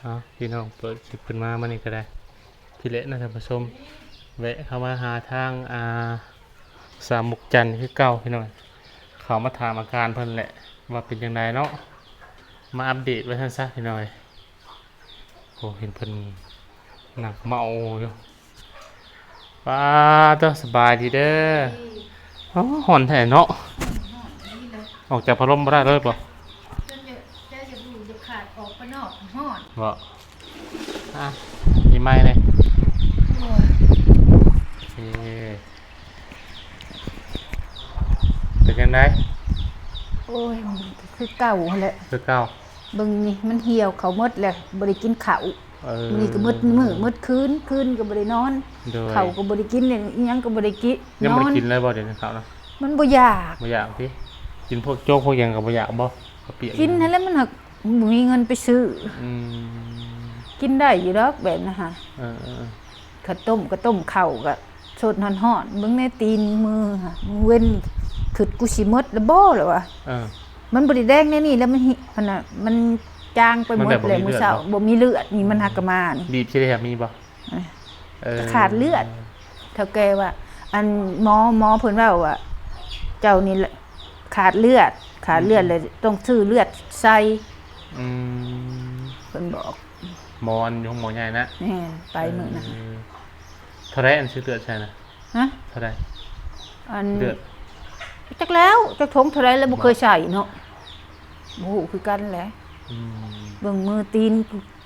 ເອົາ ພີ່ນ້ອງ ເປີດຄລິບຂຶ້ນມາມື້ນີ້ກໍໄດ້ ທີ່ແລະນະທ່ານຜູ້ຊົມ ແວະເຂົ້າມາຫາທາງ ອ່າ ສາວມຸກຈັນຄືເກົ່າ ພີ່ນ້ອງ ເຂົ້າມາຖາມອາການເພິ່ນແຫຼະ ວ່າເປັນຈັ່ງໃດເນາະ ມາອັບເດດວ່າຊັ້ນຊະ ພີ່ນ້ອງເອີຍ. ໂອ້ ເຫັນເພິ່ນນັ່ງເມົາຢູ່. ປາໂຕ ສະບາຍດີເດີ. ໂອ້ ຮ້ອນແທ້ເນາະ. ຮ້ອນອີ່ຫຼີເລີຍ. ອອກຈາກພັດລົມບໍ່ໄດ້ເລີຍບໍ່? ຈົນຈະ ຈະ ຈະ ຈະຂາດອອກໄປນອກ ຮ້ອນ. ບໍ່? ອ່ະ ມີໄມ້ເລີຍ. ໂອ້ຍ ເອີ ເປັນຈັ່ງໃດ? ໂອ້ຍ ມັນກໍຄືເກົ່າຫັ້ນແຫຼະ. ຄືເກົ່າ. ເບິ່ງນີ້ ມັນຫ່ຽວເຂົ້າໝົດແລ້ວ ບໍ່ໄດ້ກິນເຂົ້າ. ເອີ ມື້ນີ້ກໍໝົດມື້ໝົດຄືນ ຄືນກໍບໍ່ໄດ້ນອນ. ໂດຍ. ເຂົ້າກໍບໍ່ໄດ້ກິນ ອີ່ຫຍັງກໍບໍ່ໄດ້ກິນ. ຍັງບໍ່ໄດ້ກິນເລີຍບໍ່ ດຽວນີ້ເຂົ້ານະ? ມັນບໍ່ຢາກ. ບໍ່ຢາກຕິ? ກິນພວກໂຈກພວກຫຍັງກໍບໍ່ຢາກບໍ່? ເຂົ້າປຽກ ກິນຫັ້ນແຫຼະ ມັນຫາກບໍ່ມີເງິນໄປຊື້. ອືມ ກິນໄດ້ຢູ່ດອກແບບນັ້ນຫະ. ເອີໆໆ ເຂົ້າຕົ້ມກໍຕົ້ມເຂົ້າກໍ ສົດຮ້ອນໆ ເບິ່ງແນ່ ຕີນມືຫະ ມື້ເວັນ ຄຶດ ກູຊິໝົດລະບໍ່ລະວະ. ເອີ ມັນບໍ່ໄດ້ແດງແນວນີ້ລະ ມັນ ອັນນ່າ ມັນຈາງໄປໝົດແລ້ວ. ມື້ເຊົ້າບໍ່ມີເລືອດນີ້ ມັນຫາກະມານີ້. ບີບຊິໄດ້ ມີບໍ່? ເອີ ຂາດເລືອດ. ເຖົ້າແກ່ວ່າ ອັນ ໝໍ ໝໍເພິ່ນເວົ້າວ່າ ເຈົ້ານີ້ຂາດເລືອດ ຂາດເລືອດ ແລ້ວຕ້ອງຊື້ເລືອດໃສ່. ອືມ ເພິ່ນບອກ ໝໍ ອັນຢູ່ໂຮງໝໍໃຫຍ່ນະ. ແມ່ນ ໄປມື້ນັ້ນ. ເອີ ເທົ່າໃດອັນຊື້ເລືອດໃສ່ນະ? ຮະ? ເທົ່າໃດ? ອັນ ເລືອດ ຈັກແລ້ວ ຈັກຖົງເທົ່າໃດແລ້ວ ບໍ່ເຄີຍໃສ່ເນາະ ບໍ່ຮູ້ຄືກັນແຫຼະ. ອືມ ເບິ່ງມືຕີນ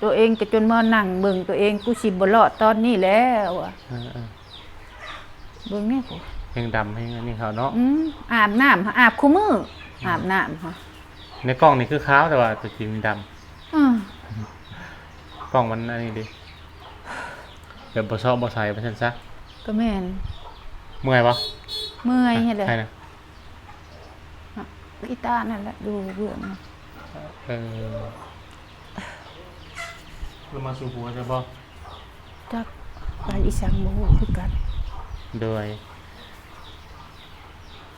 ຕົວເອງກໍຈົນມານັ່ງເບິ່ງຕົວເອງ ກູຊິບໍ່ລອດຕອນນີ້ແລ້ວ. ເອີໆ ເບິ່ງແນ່ ແຮງດຳແຮງອັນນີ້ເຂົາເນາະ. ອືມ ອາບນ້ຳ ອາບຄູ່ມື້. ອືມ ອາບນ້ຳ ໃນກ້ອງນີ້ຄືຂາວ ແຕ່ວ່າຕົວຈິງນີ້ດຳ. ອືມ ກ້ອງມັນອັນນີ້ເດ້ ແບບບໍ່ເຊາະບໍ່ໃສວ່າຊັ້ນຊະ. ກໍແມ່ນ. ເມື່ອຍບໍ່? ເມື່ອຍຫັ້ນແຫຼະ. ໃຜນະ? ອີຕານັ້ນແຫຼະ ຢູ່ເບື້ອງ. ເອີ ລະມາສູ່ຜົວຊະບໍ່? ຈັກ ໄປອີ່ສັງບໍ່ຮູ້ຄືກັນ. ໂດຍ.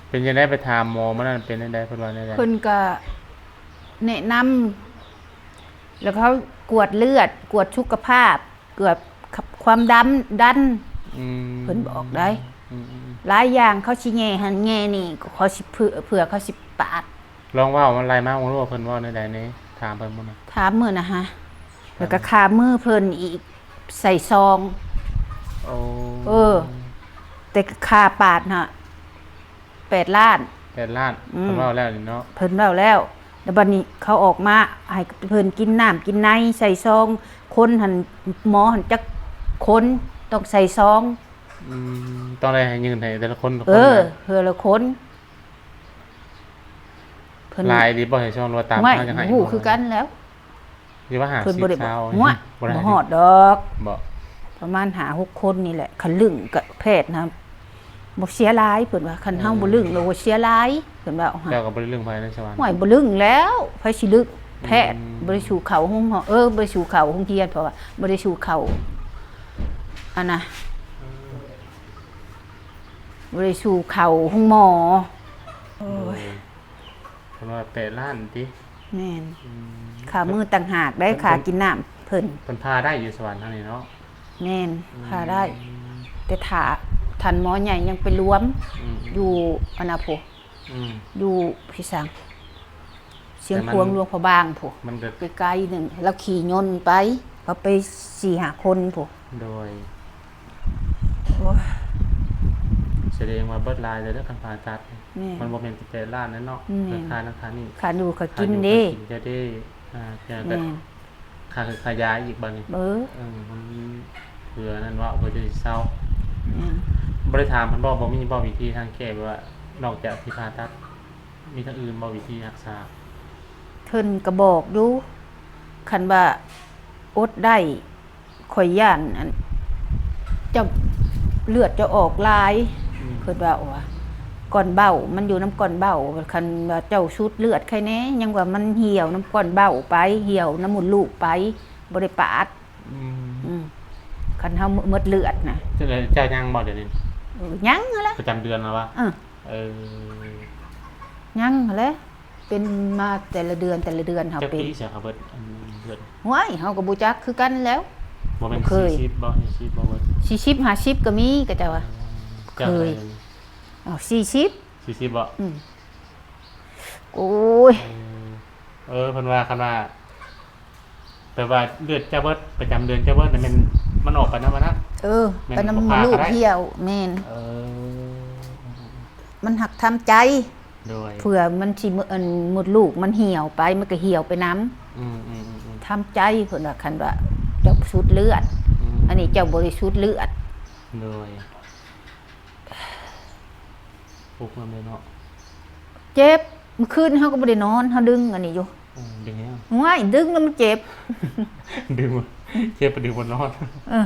ເປັນຈັ່ງໃດ ໄປຖາມໝໍມື້ນັ້ນ ເປັນຈັ່ງໃດ ເພິ່ນວ່າແນວໃດ? ເພິ່ນກະແນະນຳ ແລ້ວເຂົາກວດເລືອດ ກວດສຸຂະພາບ ກວດຄ- ຄວາມດຳ ດັນ. ອືມ ເພິ່ນບອກໄດ້. ອືມໆໆ ຫຼາຍຢ່າງ ເຂົາຊິແຍ່ຫັ້ນແຍ່ນີ້ ເຂົາຊິເພື່ອ ເພື່ອເຂົາຊິປາດ. ລອງເວົ້າມາ ໄລ່ມາເບິ່ງດູວ່າເພິ່ນເວົ້າແນວໃດແດ່ ຖາມເພິ່ນມື້ນັ້ນ. ຖາມມື້ນະຫະ ແລ້ວກໍຄ່າມືເພິ່ນອີກ ໃສ່ຊອງ. ໂອ້ ເອີ ແຕ່ຄ່າປາດຫັ້ນ ແປດລ້ານ. ແປດລ້ານ. ອືມ ເພິ່ນເວົ້າແລ້ວນີ້ເນາະ. ເພິ່ນເວົ້າແລ້ວ ແລ້ວບັດນີ້ເຂົາອອກມາໃຫ້ເພິ່ນກິນນ້ຳກິນໃນ ໃສ່ຊອງ. ຄົນຫັ້ນ ໝໍຫັ້ນຈັກຄົນ ຕ້ອງໃສ່ຊອງ. ອືມ ຕ້ອງໄດ້ໃຫ້ຍື່ນໃຫ້ແຕ່ລະຄົນ ເອີ ເທື່ອລະຄົນ. ເພິ່ນ ຫຼາຍດີບໍ່ ໃຫ້ຊອງ ຫຼືວ່າຕາມເຮົາຢາກໃຫ້? ບໍ່ຮູ້ຄືກັນແລ້ວ. ຫຼືວ່າຫ້າສິບ ຊາວ ບໍ່ຮອດດອກ. ບໍ່ ປະມານຫ້າຫົກຄົນນີ້ແຫຼະ. ຄັນລຶ້ງກະແພດນະ ບໍ່ເສຍຫຼາຍ ເພິ່ນວ່າ. ຄັນເຮົາ ເອີ ບໍ່ລຶ້ງລະເສຍຫຼາຍ ເພິ່ນວ່າ. ເຈົ້າກໍບໍ່ໄດ້ລຶ້ງໃຜໃນສະຫວັນ? ໂອ້ຍ ບໍ່ລຶ້ງແລ້ວ ໃຜຊິລຶ້ງແພດ. ອືມ ບໍ່ໄດ້ສູ້ເຂົ້າໂຮງໝໍ ເອີ ບໍ່ໄດ້ສູ້ເຂົ້າໂຮງຮຽນ ເພາະວ່າບໍ່ໄດ້ສູ້ເຂົ້າ ອັນນະ ເອີ ບໍ່ໄດ້ສູ້ເຂົ້າໂຮງໝໍ. ໂອ້ຍ ໂດຍ. ເພິ່ນວ່າແປດລ້ານຕິ? ແມ່ນ. ອືມ ຄ່າມື້ຕ່າງຫາກໄດ້ ເພິ່ນ ຄ່າກິນນ້ຳເພິ່ນ. ເພິ່ນພາໄດ້ຢູ່ສະຫວັນທາງນີ້ເນາະ? ແມ່ນ. ອືມ ພາໄດ້ ແຕ່ຖ້າທ່ານໝໍໃຫຍ່ຍັງໄປລວມ ອືມ ຢູ່ອັນນະພຸ້ນ. ອືມ ຢູ່ພິສັງ ຊຽງຂວາງ ແຕ່ມັນ ຫຼວງພະບາງພຸ້ນ ມັນກໍໄກໆໜຶ່ງ. ລາວຂີ່ຍົນໄປ ເຂົາໄປສີ່ຫ້າຄົນພຸ້ນ. ໂດຍ. ໂອ້ຍ ສະແດງວ່າເບິດຫຼາຍເລີຍເດີ ຄັນຜ່າຕັດ. ແມ່ນ. ມັນບໍ່ແມ່ນແຕ່ແປດລ້ານແລ້ວເນາະ. ແມ່ນ. ຄ່ານັ້ນຄ່ານີ້ ຄ່າຢູ່ຄ່າກິນເດ້ ຄ່າຢູ່ຄ່າກິນເຈົ້າເດ້. ອ່າ ແລ້ວກໍ ແມ່ນ ຄ່າ ຄ່າຢາອີກບາດນີ້. ເອີ ເອີ ມັນເພື່ອນັ້ນເວົ້າ ເພື່ອຈະຊິເຊົາ. ແມ່ນ. ບໍ່ໄດ້ຖາມເພິ່ນບໍ່ ບໍ່ມີບໍ່ວິທີທາງແກ້ ແບບວ່ານອກຈາກທີ່ຜ່າຕັດ ມີທາງອື່ນບໍ່ ວິທີຮັກສາ? ເພິ່ນກໍບອກຢູ່ ຄັນວ່າອົດໄດ້ ຂ້ອຍຢ້ານ ອັນ ເຈົ້າ ເລືອດເຈົ້າອອກຫຼາຍ. ອືມ ເພິ່ນວ່າ ໂອ້ ກ້ອນເບົ້າ ມັນຢູ່ນຳກ້ອນເບົ້າ. ຄັນວ່າເຈົ້າສູດເລືອດໄຄແນ່ ຍັງວ່າມັນຫ່ຽວນຳກ້ອນເບົ້າໄປ ຫ່ຽວນຳມົດລູກໄປ ບໍ່ໄດ້ປາດ. ອືມ ອືມ ຄັນເຮົາໝົດເລືອດນະ. ເຈົ້າຍັງບໍ່ດຽວນີ້? ເອີ ຍັງຫັ້ນແຫຼະ. ປະຈຳເດືອນແລ້ວວະ? ເອີ ເອີ ຍັງຫັ້ນແຫຼະ. ເປັນມາແຕ່ລະເດືອນ ແຕ່ລະເດືອນເຮົາເປັນ. ຈັກປີຊະ ເຂົາເບິດ ອັນ ຫ້ວຍ ເຮົາກໍບໍ່ຈັກຄືກັນແລ້ວ. ບໍ່ແມ່ນ ບໍ່ເຄີຍ ສີ່ສິບບໍ່? ສີ່ສິບບໍ່ເບິດ? ສີ່ສິບ ຫ້າສິບກໍມີ ເຂົາເຈົ້າວ່າ. ເອີ ເຈົ້າເທົ່າໃດ? ເຄີຍ ເອົາ ສີ່ສິບ ສີ່ສິບບໍ່? ອືມ ໂອ້ຍ ເອີ ເອີ ເພິ່ນວ່າ ຄັນວ່າ ແບບວ່າເລືອດເຈົ້າເບິດ ປະຈຳເດືອນເຈົ້າເບິດນະ ແມ່ນມັນອອກໄປນຳອັນນັ້ນ. ເອີ ແມ່ນ ໄປນຳ ບໍ່ ມົດລູກ ພາກໍໄດ້ ຫ່ຽວ. ແມ່ນ ເອີ ມັນຫັກທຳໃຈ ໂດຍ ເພື່ອມັນຊິ ອັນ ມົດລູກມັນຫ່ຽວໄປ ມັນກໍຫ່ຽວໄປນຳ. ອືມໆໆໆ ທຳໃຈ ເພິ່ນວ່າ ຄັນວ່າເຈົ້າສູດເລືອດ ອືມ ອັນນີ້ເຈົ້າບໍ່ໄດ້ສູດເລືອດ. ໂດຍ ປຸກນຳເລີຍເນາະ ເຈັບ. ມື້ຄືນເຮົາກໍບໍ່ໄດ້ນອນ ເຮົາດຶງອັນນີ້ຢູ່. ເອີ ດຶງຫຍັງ? ໂອ້ຍ ດຶງແລ້ວມັນເຈັບ ດຶງ ເຈັບໄປດຶງບໍ່ນອນ. ເອີ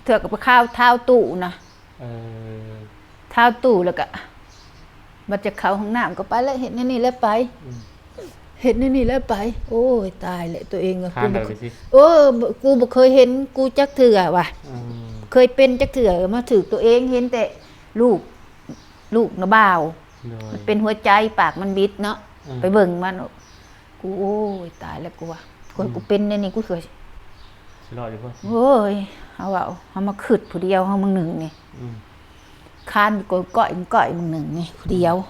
ເທື່ອກໍໄປຄາວທ້າວຕູ້ນະ. ເອີ ທ້າວຕູ້ແລ້ວກໍບັດຈະເຂົ້າຫ້ອງນ້ຳກໍໄປແລ້ວ ເຮັດແນວນີ້ແລ້ວໄປ ອືມ ເຮັດແນວນີ້ແລ້ວໄປ. ໂອ້ຍ ຕາຍແລ້ວ ຕົວເອງວ່າ ຄານ ກູບໍ່ ແບບນີ້ຊິ ເອີ ກູບໍ່ເຄີຍເຫັນກູຈັກເທື່ອວ່າ ອືມ ເຄີຍເປັນຈັກເທື່ອ ມາຖືກຕົວເອງ ເຫັນແຕ່ລູກ ລູກນະບ່າວ ໂດຍ ເປັນຫົວໃຈ ປາກມັນບິດເນາະ. ອືມ ໄປເບິ່ງມັນ ກູ ໂອ້ຍ ຕາຍແລ້ວ ກູວ່າ ໂອ້ຍ ອືມ ກູເປັນແນວນີ້ ກູຄືຊິລອດຢູ່ບໍ່? ໂອ້ຍ ເຮົາເວົ້າ ເຮົາມາຄຶດຜູ້ດຽວ ເຮົາມື້ໜຶ່ງນີ້ ອືມ ຄານຢູ່ກ້ອຍໆ ມື້ໜຶ່ງນີ້ ຜູ້ດຽວ. ອືມ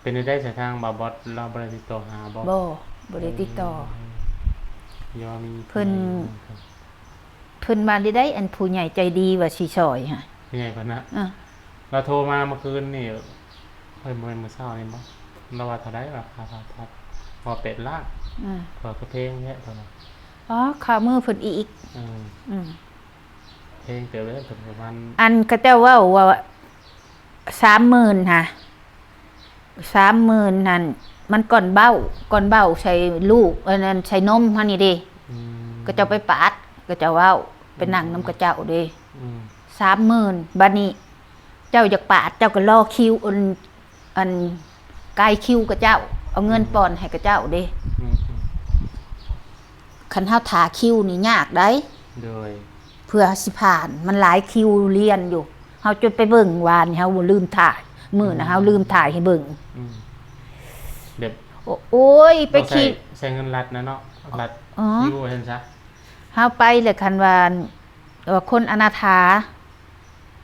ເປັນແນວໃດສະ ທາງບ່າວບອດລາວບໍ່ໄດ້ຕິດຕໍ່ຫາບໍ່? ບໍ່ ບໍ່ໄດ້ຕິດຕໍ່. ເອີ ຢ່າມີ ເພິ່ນ ເພິ່ນວ່າໄດ້ ອັນຜູ້ໃຫຍ່ໃຈດີວ່າຊິຊ່ອຍຫະ ຜູ້ໃຫຍ່ເພິ່ນນະ. ເອີ ລາວໂທມາເມື່ອຄືນນີ້ ເອີຍ ບໍ່ແມ່ນມື້ເຊົ້ານີ້ບໍ ລາວວ່າເທົ່າໃດວ່າຄ່າຜ່າຕັດ? ວ່າແປດລ້ານ. ເອີ ເພິ່ນກໍແພງແທ້ເພິ່ນວ່າ. ອໍ ຄ່າມື້ເພິ່ນອີກ. ເອີ ອືມ ແພງເຕີບເດ້ ເພິ່ນປະມານ ອັນເຂົາເຈົ້າເວົ້າວ່າ ສາມໝື່ນຫະ ສາມໝື່ນຫັ້ນ ມັນກ້ອນເບົ້າ ກ້ອນເບົ້າໃສ່ລູກ ອັນນັ້ນ ໃສ່ນົມເຮົານີ້ເດ້. ອືມ ເຂົາເຈົ້າໄປປາດ ເຂົາເຈົ້າເວົ້າ ໄປນັ່ງນຳເຂົາເຈົ້າເດ້. ອືມ ສາມໝື່ນ ບັດນີ້ເຈົ້າຢາກປາດ ເຈົ້າກໍລໍຄິວ ອັນ ອັນກາຍຄິວເຂົາເຈົ້າ ເອົາເງິນ ອືມ ປ່ອນໃຫ້ເຂົາເຈົ້າເດ້. ອືມໆ ຄັນເຮົາຖ້າຄິວນີ້ຍາກໃດ໋. ໂດຍ ເພື່ອຊິຜ່ານ ມັນຫຼາຍຄິວລຽນຢູ່. ເຮົາຈົນໄປເບິ່ງວານນີ້ ເຮົາລືມຖ່າຍ ມື້ນະ ອືມ ເຮົາລືມຖ່າຍໃຫ້ເບິ່ງ. ອືມ ແບບ ໂອ- ໂອ້ຍ ໄປ ຕ້ອງໃຊ້ ຂີ່ ໃຊ້ເງິນລັດນະເນາະ ລັດ ອໍ ຄິວວ່າຊັ້ນຊະ. ເຮົາໄປແລ້ວ ຄັນວ່າ ວ່າຄົນອະນາຖາ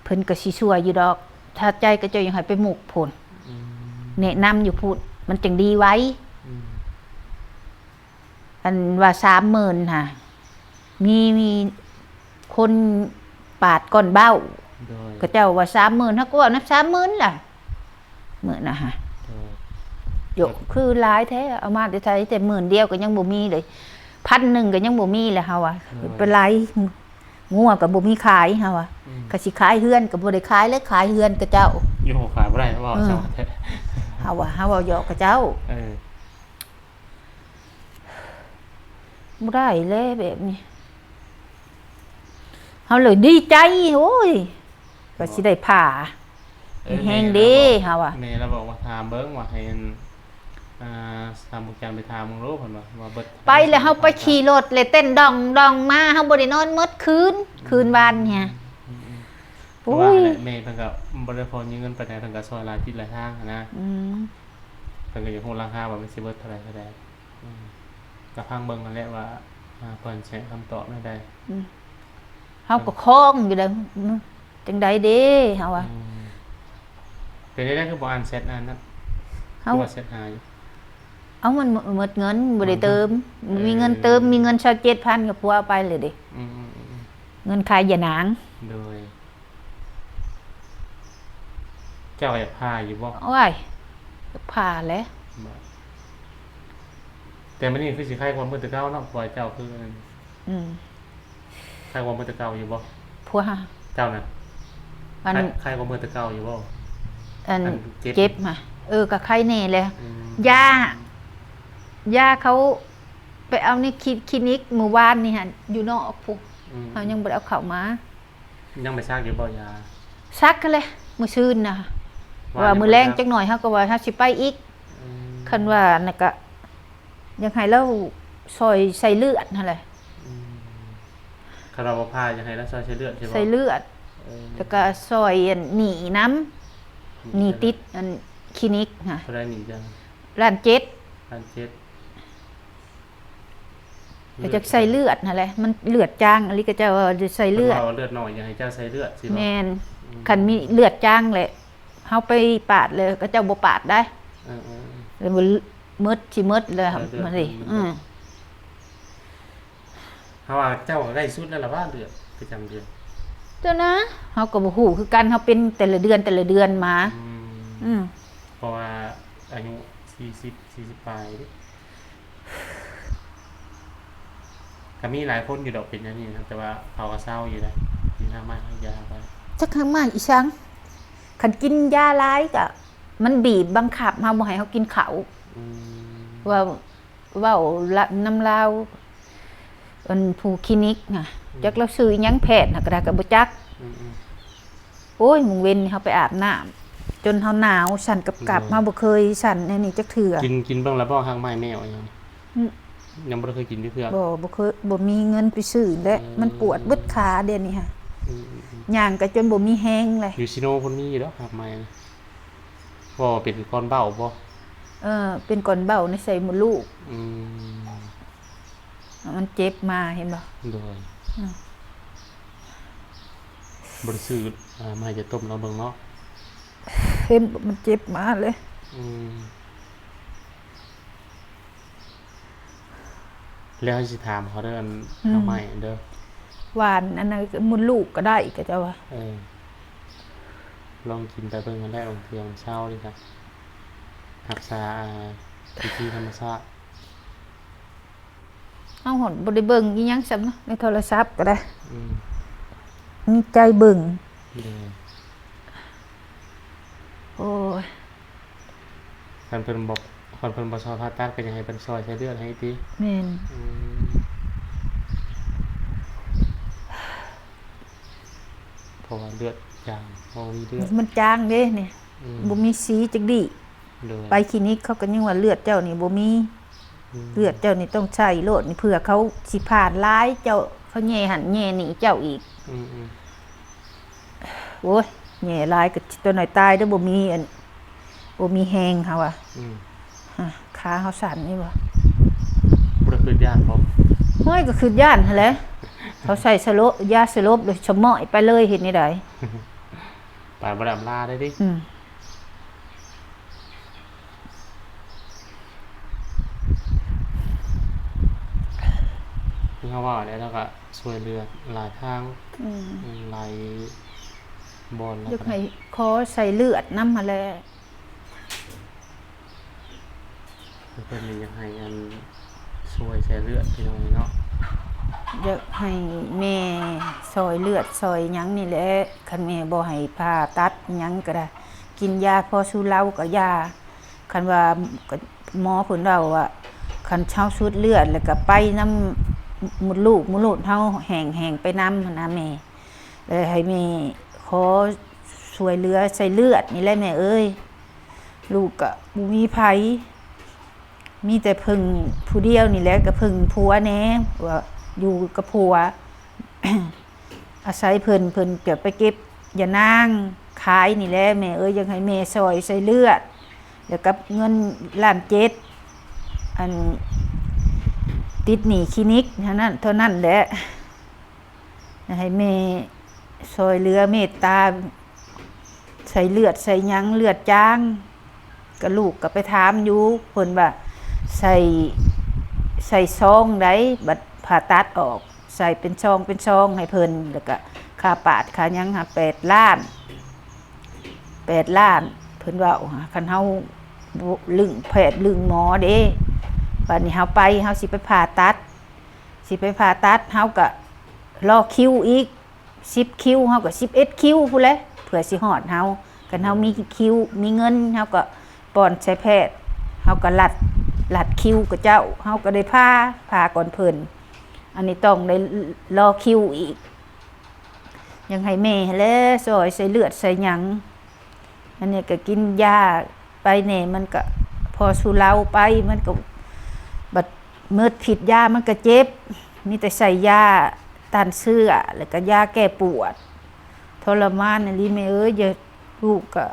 ເພິ່ນກໍຊິຊ່ວຍຢູ່ດອກ ຖ້າໃຈເຂົາເຈົ້າຢາກໃຫ້ໄປມຸກພຸ້ນ. ອືມ ແນະນຳຢູ່ພຸ້ນ ມັນຈັ່ງດີໄວ. ອືມ ອັນວ່າສາມໝື່ນຫະ ມີ ມີຄົນປາດກ້ອນເບົ້າ. ໂດຍ ເຂົາເຈົ້າວ່າສາມໝື່ນ ເຮົາກໍວ່ານຳສາມໝື່ນລະ ມື້ນະຫະ. ໂດຍ ໂຢ ຄືຫຼາຍແທ້ ເອົາມາແຕ່ໃສ ແຕ່ໝື່ນດຽວກໍຍັງບໍ່ມີເລີຍ ພັນໜຶ່ງກໍຍັງບໍ່ມີແຫຼະ ເຮົາວ່າ. ໂດຍ ເປັນໄລ ງົວກໍບໍ່ມີຂາຍ ເຮົາວ່າ. ອືມ ກໍຊິຂາຍເຮືອນກໍບໍ່ໄດ້ຂາຍເລີຍ ຂາຍເຮືອນເຂົາເຈົ້າ. ໂຍ ຂາຍບໍ່ໄດ້ ເວົ້າ ເອີ ຊ່າງແທ້ ເຮົາວ່າ ເຮົາເວົ້າຢອກເຂົາເຈົ້າ. ເອີ ບໍ່ໄດ້ແລ້ວແບບນີ້ ເຮົາເລີຍດີໃຈ ໂອ້ຍ ວ່າຊິໄດ້ຜ່າ. ເອີ ມີແຮງເດ້ ແມ່ລາວບອກ ເຮົາວ່າ ແມ່ລາວບອກວ່າຖາມເບິ່ງວ່າໃຫ້ ອັນ ອ່າ ສາວບຸກຈັນໄປຖາມເບິ່ງໂລດ ເພິ່ນວ່າ ວ່າເບິດ ໄປແລ້ວເຮົາໄປຂີ່ລົດ ແລ້ວເຕັ້ນດອງໆມາ ເຮົາບໍ່ໄດ້ນອນໝົດຄືນ ອືມ ຄືນວານນີ້. ອືມໆ ໂອ້ຍ ຄືວ່າແຫຼະ ແມ່ເພິ່ນກໍບໍ່ໄດ້ພໍມີເງິນປານໃດ ເພິ່ນກໍຊ່ອຍຫຼາຍທິດຫຼາຍທາງຫັ້ນນະ. ອືມ ເພິ່ນກໍຢາກຮູ້ລາຄາວ່າມັນຊິເບິດເທົ່າໃດເທົ່າໃດ. ອືມ ກໍຟັງເບິ່ງຫັ້ນແຫຼະວ່າ ອ່າ ເພິ່ນຊິໃຫ້ຄຳຕອບແນວໃດ. ອືມ ເຮົາກໍຄອງຢູ່ເດ້ ອືມ ຈັ່ງໃດເດ້ ເຮົາວ່າ. ອືມ ເປັນໄດ້ ຄືບໍ່ອ່ານແຊັດອັນນັ້ນ ເຮົາ ຄືວ່າແຊັດຫາຢູ່. ເອົາ ມັນໝົດເງິນ ບໍ່ໄດ້ເຕີມ ບໍ່ມີເງິນເຕີມ ເອີ ມີເງິນຊາວເຈັດພັນ ກໍຜົວເອົາໄປເລີຍເດ້. ອືມໆໆໆ ເງິນຂາຍຢານາງ. ໂດຍ ເຈົ້າຢາກຜ່າຢູ່ບໍ່? ໂອ້ຍ ຢາກຜ່າແຫຼະ. ບໍ່ ແຕ່ມື້ນີ້ຄືຊິໄຄກວ່າມື້ແຕ່ເກົ່າເນາະ ເພາະວ່າເຈົ້າຄື ອືມ ໄຄກວ່າມື້ແຕ່ເກົ່າຢູ່ບໍ່? ຜົວ ເຈົ້ານະ ອັນ ໄຄ ໄຄກວ່າມື້ແຕ່ເກົ່າຢູ່ບໍ່? ອັນ ອັນເຈັບ ເຈັບຫະ ເອີ ກໍໄຄແດ່ແຫຼະ. ອືມ ຢາ ຢາເຂົາໄປເອົາໃນຄລີ ຄລີນິກມື້ວານນີ້ຫັ້ນ ຢູ່ນອກພຸ້ນ. ອືມ ເຮົາຍັງບໍ່ໄດ້ເອົາເຂົ້າມາ. ຍັງໄປສັກຢູ່ບໍ່ຢາ? ສັກຫັ້ນແຫຼະ ມື້ຊືນນະ ວ່າມື້ແລງຈັກໜ້ອຍເຮົາກໍວ່າເຮົາຊິໄປອີກ. ອືມ ຄັນວ່ານັ້ນກະ ຢາກໃຫ້ລາວຊ່ອຍໃສ່ເລືອດຫັ້ນແຫຼະ. ອືມ ຄັນວ່າບໍ່ຜ່າ ຢາກໃຫ້ລາວຊ່ອຍໃສ່ເລືອດ ໃສ່ເລືອດ. ເອີ ແລ້ວກະຊ່ອຍອັນໜີ້ນຳ ໜີ້ຕິດອັນຄລີນິກຫັ້ນ. ເທົ່າໃດໜີ້ຈັ່ງ? ລ້ານເຈັດ. ລ້ານເຈັດ. ກໍຢາກໃສ່ເລືອດຫັ້ນແຫຼະ ມັນເລືອດຈາງອີ່ຫຼີ ເຂົາເຈົ້າວ່າໃສ່ເລືອດ ເພິ່ນວ່າເລືອດໜ້ອຍ ຢາກໃຫ້ເຈົ້າໃສ່ເລືອດ ຊິບໍ່? ແມ່ນ. ອືມ ຄັນມີເລືອດຈາງແຫຼະ ເຮົາໄປປາດແລ້ວ ເຂົາເຈົ້າບໍ່ປາດໄດ໋. ເອີໆໆ ແລ້ວໝົດ ຊິໝົດແລ້ວ ເອີ ເລືອດ ມັນ ອືມ ເຮົາວ່າເຈົ້າໃກ້ສຸດແລ້ວລະວ່າ ເລືອດປະຈຳເດືອນ. ເຈົ້ານະ ເຮົາກໍບໍ່ຮູ້ຄືກັນ ເຮົາເປັນແຕ່ລະເດືອນ ແຕ່ລະເດືອນມາ. ອືມ ອືມ ເພາະວ່າອາຍຸສີ່ສິບ ສີ່ສິບປາຍເດ້ ກໍມີຫຼາຍຄົນຢູ່ດອກເປັນແນວນີ້ນະ ແຕ່ວ່າເຂົາກໍເຊົາຢູ່ໄດ໋ ກິນຮາກໄມ້ຮາກຢາໄປ. ຈັກຮາກໄມ້ອີ່ຫຍັງ ຄັນກິນຢາຫຼາຍກໍມັນບີບບັງຄັບເຮົາ ບໍ່ໃຫ້ເຮົາກິນເຂົ້າ. ອືມ ວ່າ ເວົ້ານຳລາວ ອັນຜູ້ຄລີນິກນະ ອືມ ຈັກລາວຊື່ອີ່ຫຍັງ ແພດນະ ກໍໄດ້ ກໍບໍ່ຈັກ. ອືມໆ ໂອ້ຍ ມື້ເວັນນີ້ເຮົາໄປອາບນ້ຳ ຈົນເຮົາໜາວ ສັ່ນກັບກັບ ໂດຍ ເຮົາບໍ່ເຄີຍສັ່ນແນວນີ້ຈັກເທື່ອ. ກິນ ກິນເບິ່ງແລ້ວບໍ່ ຮາກໄມ້ແມວອີ່ຫຍັງ? ອືມ ຍັງບໍ່ໄດ້ເຄີຍກິນຈັກເທື່ອ. ບໍ່ ບໍ່ເຄີຍ ບໍ່ມີເງິນໄປຊື້ແຫຼະ. ອືມ ມັນປວດເບິດຂາດຽວນີ້ຫະ. ອືມໆໆ ຍ່າງກໍຈົນບໍ່ມີແຮງເລີຍ. ຢູ່ຊີໂນພຸ້ນມີຢູ່ດອກ ຮາກໄມ້ນະ. ບໍ່ເປັນກ້ອນເບົ້າບໍ່? ເອີ ເປັນກ້ອນເບົ້າໃນໃສ່ມົດລູກ. ອືມ ມັນເຈັບມາ ເຫັນບໍ່? ໂດຍ. ອືມ ບໍ່ໄດ້ຊື້ ອ່າ ມາໃຫ້ເຈົ້າຕົ້ມລອງເບິ່ງເນາະ. ເຫັນບໍ່ ມັນເຈັບມາເລີຍ. ອືມ ແລ້ວຊິຖາມເຂົາເດີ ອັນ ອືມ ຮາກໄມ້ເດີ ຫວານ ອັນນັ້ນ ມົດລູກກໍໄດ້ ເຂົາເຈົ້າວ່າ. ເອີ ລອງກິນໄປເບິ່ງຫັ້ນແຫຼະ ບາງເທື່ອມັນເຊົາເດ້ ຮັກສາ ອ່າ ວິທີທຳມະຊາດ. ເຮົາຮອດບໍ່ໄດ້ເບິ່ງອີ່ຫຍັງຊ້ຳເນາະ ໃນໂທລະສັບກໍໄດ້. ອືມ ມີໃຈເບິ່ງ. ໂດຍ. ໂອ້ຍ ຄັນເພິ່ນບໍ່ ຄັນເພິ່ນບໍ່ຊ່ອຍຜ່າຕັດ ກໍຢາກໃຫ້ເພິ່ນຊ່ອຍໃສ່ເລືອດໃຫ້ຕິ? ແມ່ນ. ອືມ ເພາະວ່າເລືອດຈາງ ບໍ່ມີເລືອດ ມັນຈາງເດ້ນີ້. ອືມ ບໍ່ມີສີຈັກດີ້. ໂດຍ. ໄປຄລີນິກເຂົາກໍຍັງວ່າເລືອດເຈົ້ານີ້ບໍ່ມີ. ອືມ ເລືອດເຈົ້ານີ້ຕ້ອງໃສ່ໂລດນີ້ ເພື່ອເຂົາຊິຜ່ານຫຼາຍ ເຈົ້າ ເຂົາແຍ່ຫັ້ນແຍ່ນີ້ເຈົ້າອີກ. ອືມໆ ໂອ້ຍ ແຍ່ຫຼາຍກໍຕົວໜ້ອຍຕາຍເດີ້ ບໍ່ມີອັນ ບໍ່ມີແຮງ ເຮົາວ່າ. ອືມ ຮະ ຂາເຮົາສັ່ນນີ້ບໍ່? ບໍ່ໄດ້ຄິດຢ້ານບໍ່? ໂອ້ຍ ກໍຄິດຢ້ານຫັ້ນແຫຼະ ເຂົາໃສ່ສະຫຼົບ ຢາສະຫຼົບ ແລ້ວສະໝ້ອຍໄປເລີຍ ເຮັດແນວໃດ? ໄປບໍ່ໄດ້ອຳລາໄດ້ຕິ? ອືມ ຄືເຮົາເວົ້າແຫຼະ ລາວກໍຊ່ວຍເຫຼືອຫຼາຍທາງ. ອືມ ອືມ ຫຼາຍບ່ອນ. ຢາກໃຫ້ຂໍໃສ່ເລືອດນຳຫັ້ນແຫຼະ. ເພິ່ນນີ້ຢາກໃຫ້ອັນ ຊ່ວຍໃສ່ເລືອດ ພີ່ນ້ອງເນາະ. ຢາກໃຫ້ແມ່ຊ່ອຍເລືອດຊ່ອຍຫຍັງນີ້ແຫຼະ ຄັນແມ່ບໍ່ໃຫ້ຜ່າຕັດຫຍັງກໍໄດ້ ກິນຢາພໍສູ່ເລົາກໍຢາ. ຄັນວ່າ ໝໍເພິ່ນເວົ້າວ່າ ຄັນເຮົາສູດເລືອດ ແລ້ວກໍໄປນຳມົດລູກ ມົດລູກເຮົາແຫ້ງໆ ໄປນຳຫັ້ນນະແມ່. ແລ້ວໃຫ້ແມ່ຂໍຊ່ວຍເຫຼືອໃສ່ເລືອດນີ້ແຫຼະແມ່ເອີຍ. ລູກກໍບໍ່ມີໃຜ ມີແຕ່ເພິ່ງຜູ້ດຽວນີ້ແຫຼະ ກໍເພິ່ງຜົວແດ່ ວ່າຢູ່ກັບຜົວ ອາໄສເພິ່ນ ເພິ່ນຈະໄປເກັບຢານາງຂາຍນີ້ແຫຼະແມ່ເອີຍ. ຢາກໃຫ້ແມ່ຊ່ອຍໃສ່ເລືອດ ແລ້ວກັບເງິນລ້ານເຈັດ ອັນ ຕິດໜີ້ຄລີນິກເທົ່ານັ້ນ ເທົ່ານັ້ນແຫຼະ. ໃຫ້ແມ່ຊ່ອຍເຫຼືອເມດຕາ ໃສ່ເລືອດໃສ່ຫຍັງ ເລືອດຈາງ ກະລູກກໍໄປຖາມຢູ່ ເພິ່ນວ່າໃສ່ ໃສ່ຊອງໃດ ບັດຜ່າຕັດອອກ ໃສ່ເປັນຊອງເປັນຊອງໃຫ້ເພິ່ນ ແລ້ວກະຄ່າປາດຄ່າຫຍັງຫາແປດລ້ານ ແປດລ້ານ ເພິ່ນເວົ້າ. ຄັນເຮົາລຶ້ງແພດລຶ້ງໝໍເດ້ ບາດນີ້ເຮົາໄປ ເຮົາຊິໄປຜ່າຕັດ ຊິໄປຜ່າຕັດ ເຮົາກະລໍຄິວອີກ ສິບຄິວ ເຮົາກໍສິບເອັດຄິວພຸ້ນແຫຼະ ເພື່ອຊິຮອດເຮົາ. ຄັນເຮົາມີຄິວ ມີເງິນ ເຮົາກໍປ້ອນໃສ່ແພດ ເຮົາກໍລັດ ລັດຄິວກັບເຈົ້າ ເຮົາກໍໄດ້ຜ່າ ຜ່າກ່ອນເພິ່ນ. ອັນນີ້ຕ້ອງໄດ້ລໍຄິວອີກ. ຢາກໃຫ້ແມ່ຫັ້ນແຫຼະຊ່ອຍໃສ່ເລືອດໃສ່ຫຍັງ. ອັນນີ້ກໍກິນຢາໄປແດ່ ມັນກໍພໍສູ່ເລົາໄປ ມັນກໍບັດໝົດພິດຢາມັນກໍເຈັບ. ມີແຕ່ໃສ່ຢາຕ້ານເຊື້ອ ແລ້ວກໍຢາແກ້ປວດ. ທໍລະມານອີ່ຫຼີແມ່ເອີຍ ຢ່າ ລູກກໍ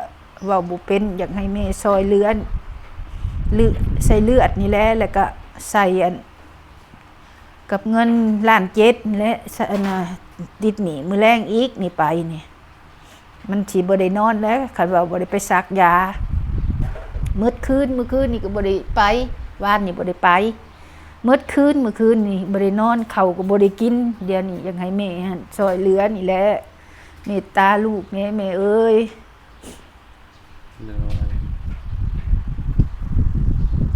ເວົ້າບໍ່ເປັນ. ຢາກໃຫ້ແມ່ຊ່ອຍເຫຼືອ ເລືອດ ໃສ່ເລືອດນີ້ແຫຼະ ແລ້ວກໍໃສ່ອັນ ກັບເງິນລ້ານເຈັດແຫຼະ ສະ ອັນນ່າ ຕິດໜີ້ມື້ແລງອີກນີ້ໄປນີ້ ມັນຊິບໍ່ໄດ້ນອນແລ້ວ ຄັນວ່າບໍ່ໄດ້ໄປສັກຢາ. ໝົດຄືນ ມື້ຄືນນີ້ກໍບໍ່ໄດ້ໄປ ວານນີ້ບໍ່ໄດ້ໄປ ໝົດຄືນມື້ຄືນນີ້ບໍ່ໄດ້ນອນ ເຂົ້າກໍບໍ່ໄດ້ກິນ. ດຽວນີ້ຢາກໃຫ້ແມ່ຫັ້ນຊ່ອຍເຫຼືອນີ້ແຫຼະ ເມດຕາລູກແດ່ແມ່ເອີຍ. ໂດຍ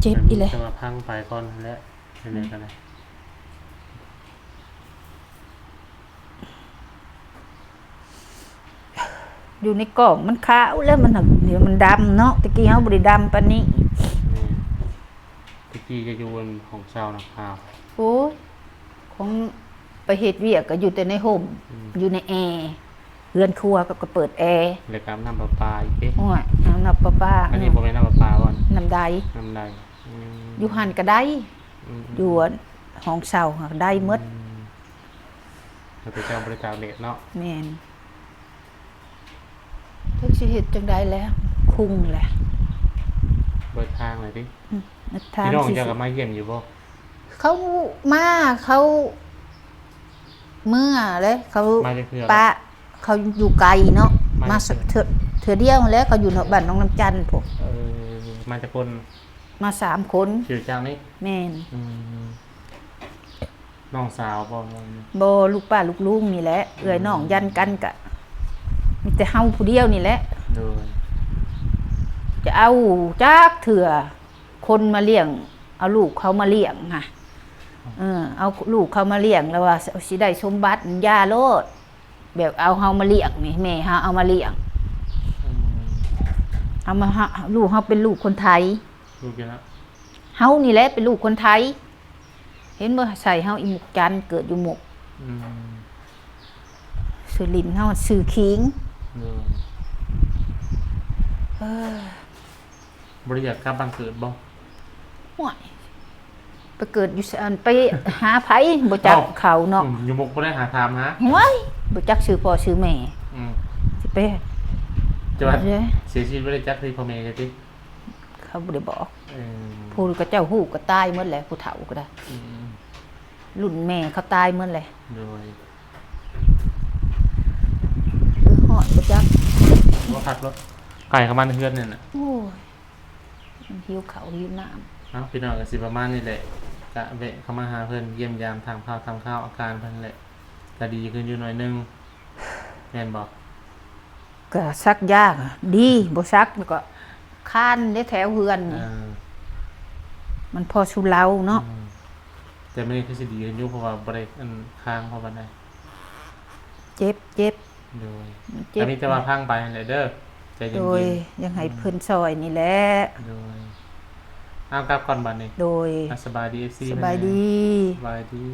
ເຈັບອີກແຫຼະ ແຕ່ວ່າພັງໄປກ່ອນຫັ້ນແຫຼະ ຈັ່ງໃດກໍໄດ້. ຢູ່ໃນກ້ອງມັນຂາວແລ້ວ ມັນ ດຽວມັນດຳເນາະ ແຕ່ກີ້ເຮົາບໍ່ໄດ້ດຳປານນີ້. ແມ່ນ ແຕ່ກີ້ຈະຢູ່ອັນຫ້ອງເຊົ່ານະ ຂາວ. ໂອ້ຍ ຂອງໄປເຮັດວຽກກໍຢູ່ແຕ່ໃນຮົ່ມ ອືມ ຢູ່ໃນແອ ເຮືອນຄົວກໍ ກໍເປີດແອ ແລ້ວກໍອາບນ້ຳປະປາອີກເດ້. ໂອ້ຍ ອາບນ້ຳປະປາ ອັນນີ້ບໍ່ແມ່ນນ້ຳປະປາບໍ່? ນ້ຳໃດ ນ້ຳໃດ. ອືມ ຢູ່ຫັ້ນກໍໄດ້ ອືມ ຢູ່ຫ້ອງເຊົ່າຫັ້ນກໍໄດ້ໝົດ. ອືມ ແຕ່ເຈົ້າບໍ່ໄດ້ຕາກແດດເນາະ. ແມ່ນ ຈັກຊິເຮັດຈັ່ງໃດແລ້ວ ຄຸງແຫຼະ ເບິດທາງແລ້ວຕິ. ອືມ ເບິດທາງ. ພີ່ນ້ອງເຈົ້າກໍມາຢ້ຽມຢູ່ບໍ່? ເຂົາມາ ເຂົາເມືອແຫຼະ ເຂົາ ມາຈັກເທື່ອແລ້ວ? ປະ ເຂົາຢູ່ໄກເນາະ ມາ ມາສັກເທື່ອ ເທື່ອ ເທື່ອດຽວຫັ້ນແຫຼະ ເຂົາຢູ່ເນາະ ບ້ານໜອງນ້ຳຈັນພຸ້ນ. ເອີ ມາຈັກຄົນ? ມາສາມຄົນ. ຂີ່ລົດຈັກນີ້? ແມ່ນ. ອືມ ນ້ອງສາວບໍ່? ບໍ່ ລູກປ້າລູກລຸງນີ້ແຫຼະ ເອື້ອຍນ້ອງ ອືມ ຢັນກັນ ກະມີແຕ່ເຮົາຜູ້ດຽວນີ້ແຫຼະ. ໂດຍ ຈະເອົາຈັກເທື່ອຄົນມາລ້ຽງ ເອົາລູກເຂົາມາລ້ຽງຫັ້ນ ເອີ ເອົາລູກເຂົາມາລ້ຽງ ແລ້ວວ່າຊິໄດ້ສົມບັດ ຢ່າໂລດ. ແບບເອົາເຮົາມາລ້ຽງນີ້ ແມ່ເຮົາເອົາມາລ້ຽງ. ອືມ ເອົາມາ ເຮົາ ລູກເຮົາເປັນລູກຄົນໄທ. ລູກຢູ່ລະ ເຮົານີ້ແຫຼະເປັນລູກຄົນໄທ ເຫັນບໍ່ ໃສ່ເຮົາອີໝຸກຈັນ ເກີດຢູ່ໝຸກ. ອືມ ຊື່ຫຼິ້ນເຮົາຊື່ຄີງ. ໂດຍ ເອີ ບໍ່ໄດ້ຢາກກັບບ້ານເກີດບໍ່? ໂອ້ຍ ໄປເກີດຢູ່ ໄປຫາໃຜ ບໍ່ຈັກເຂົາເນາະ. ອືມ ຢູ່ໝຸກບໍ່ໄດ້ຫາຖາມຫາ. ໂອ້ຍ ບໍ່ຈັກຊື່ພໍ່ຊື່ແມ່. ອືມ ຊິໄປ ຈະວ່າເສຍຊີວິດບໍ່ໄດ້ຈັກທີ່ພໍ່ແມ່ເລີຍຕິ? ເຂົາບໍ່ໄດ້ບອກ. ເອີ ຜູ້ເຂົາເຈົ້າຮູ້ກໍຕາຍໝົດແຫຼະ ຜູ້ເຖົ້າກໍໄດ້. ອືມ ລຸ້ນແມ່ເຂົາຕາຍໝົດແຫຼະ. ໂດຍ ຄືຮອດບໍ່ຈັກ ບໍ່ຄັກລົດ ໄກ່ເຂົ້າມາໃນເຮືອນນີ້ນະ. ໂອ້ຍ ມັນຫິວເຂົ້າຫິວນ້ຳ. ເອົ້າ ພີ່ນ້ອງ ກໍຊິປະມານນີ້ແຫຼະ ກະແວະເຂົ້າມາຫາເພິ່ນ ຢ້ຽມຢາມ ຖາມຂ່າວຖາມຄາວອາການເພິ່ນແຫຼະ ກະດີຂຶ້ນຢູ່ໜ້ອຍໜຶ່ງ ແມ່ນບໍ່? ກະສັກຢາ ດີ ບໍ່ສັກແລ້ວກໍຄານເດ້ແຖວເຮືອນນີ້. ເອີ ມັນພໍສູ່ເລົາເນາະ. ອືມ ແຕ່ມື້ນີ້ຄືຊິດີຂຶ້ນຢູ່ ເພາະວ່າບໍ່ໄດ້ ອັນ ຄ້າງເພາະປານໃດ. ເຈັບ ເຈັບ. ໂດຍ ມັນເຈັບ ກໍມີແຕ່ວ່າພັງໄປຫັ້ນແຫຼະເດີ ໃຈເຢັນໆ. ໂດຍ ຢາກໃຫ້ເພິ່ນຊ່ອຍນີ້ແຫຼະ. ໂດຍ ເອົາ ກັບກ່ອນບັດນີ້. ໂດຍ ອ່ະ ສະບາຍດີ ເອັຟຊີ ສະບາຍດີ ສະບາຍດີ.